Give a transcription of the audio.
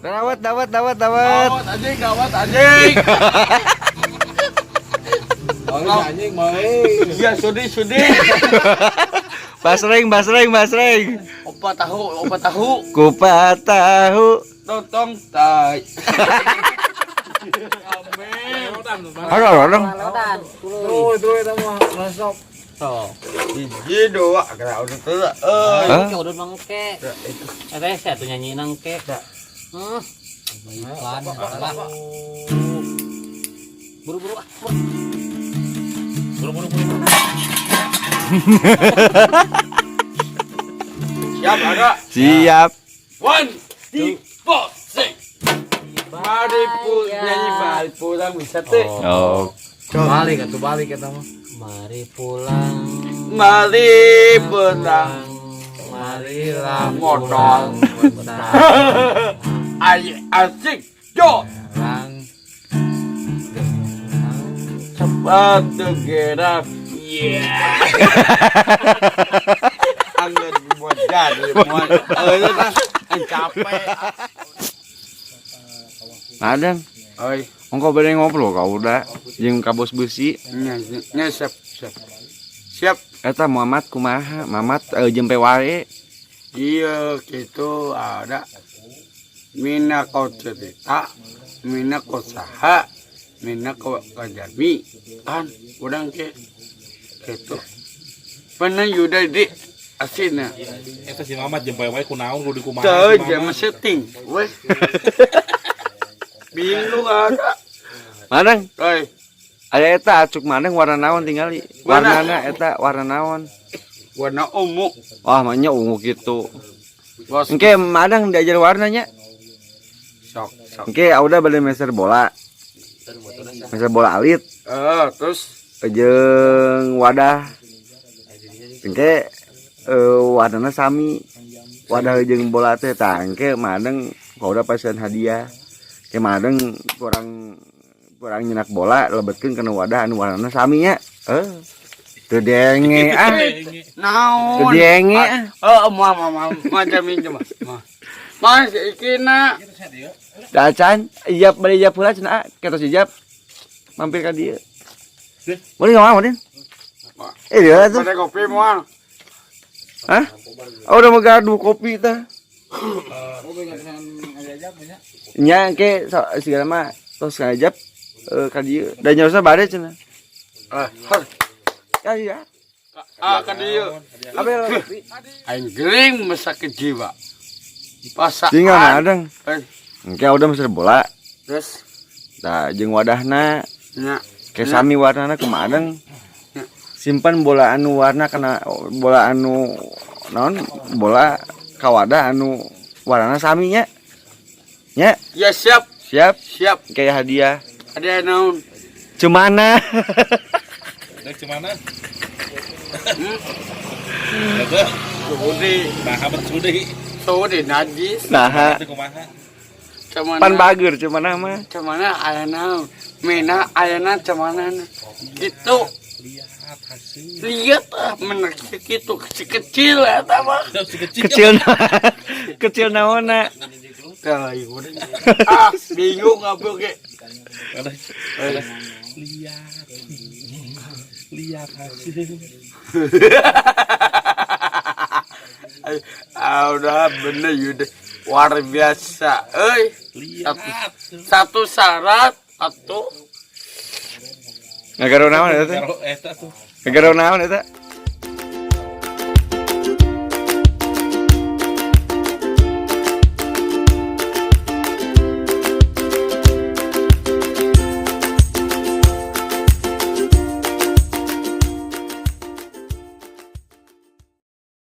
Dawet, dawet, dawet, dawet. Gawat anjing, gawat anjing. Oh, anjing mau. Ya sudi sudi. Basreng, basreng, basreng. Opa tahu, opa tahu. Kupat tahu. Totong tai. Halo, halo. Tuh, itu eta mah nonstop. Sok. Hiji dua, kena udah tuh. Eh, Hah? Ke udah mangke. Eh, saya tuh nyanyi nangke. Iklan lah. Buru-buru ah. Buru-buru buru. Siap ada. Siap. One, two, four, six. Mari nyanyi mari pulang bisa teh. Oh. Balik atuh balik eta mah. Mari pulang. Mari pulang. Marilah Modal. pulang. Ay asik. Yo. Pulang. Cepat gerak. Yeah. Angin mau jadi mau. Eh, capek. Madang. Oi, Ongko bade ngobrol ka udah jeung ka bos besi. nya nya siap siap. Siap. Eta Muhammad kumaha? Mamat jempe wae. Iya gitu ada. Mina kau cerita, mina kau saha, mina kau kajami, kan udang ke gitu. Mana yuda di asina. Eta si Mamat jempe wae kunaon kudu kumaha. Teu Si jam Mamat. setting, weh. Bingung ada. Madang, Oi, aya eta acuk madang warna naon tingali? Warna? Warnana eta warna naon? Warna ungu. Wah, maknya ungu gitu. Bos, Engke madang diajar warnanya. sok sok. Engke udah beli meser bola. Meser bola alit Eh, terus jeung wadah. Engke warnana sami. Wadah jeung bola teh tah engke madang udah pasien hadiah. Engke madang kurang kurang nyenak bola lebetkeun kana wadah anu warnana sami nya. Eh. Teu denge ah. Naon? Teu denge ah. Oh, mau mau mau mau jamin cuma. Mas, ikina. Dacan, ijab bari ijab heula cenah ah, ketos ijab. Mampir ka dieu. Boleh enggak mau, Din? Eh, dia tuh. Pada kopi moal. Hah? Oh, udah mau gaduh kopi tah. Nya ke so, segala mah tos ngajab ka dieu. Da nyaosna bade cenah. Eh, har. Ya iya. Ah, ka dieu. Abel. Aing gering mesakit jiwa. Pasaan. Tinggal madang. Eh, Engke udah meser bola. terus Tah jeung wadahna nya ke sami warnana kumadeng. Simpan bola anu warna kana bola anu naon bola ka wadah anu warnana sami nya. Nya, ya siap, siap siap. kayak hadiah. Ada naon? Cemana? Dek cemana? Sudi, Nah, bet sudi. sudi najis. Nah, Itu kumaha? Cemana? pan bager cemana mah. Cemana aya naon? Mina ayana cemana? Gitu. Lihat hasil. Lihat ah, menak segitu kecil-kecil eta mah. Si kecil. Kecil kecil naonna? Tah, ieu ah, bingung apa ge. Lihat. Lihat hasil. Ah, udah bener yuda. Luar biasa. Euy, Lihat. satu syarat atau Ngagaro naon eta teh? Karo eta tuh. Ngagaro naon eta?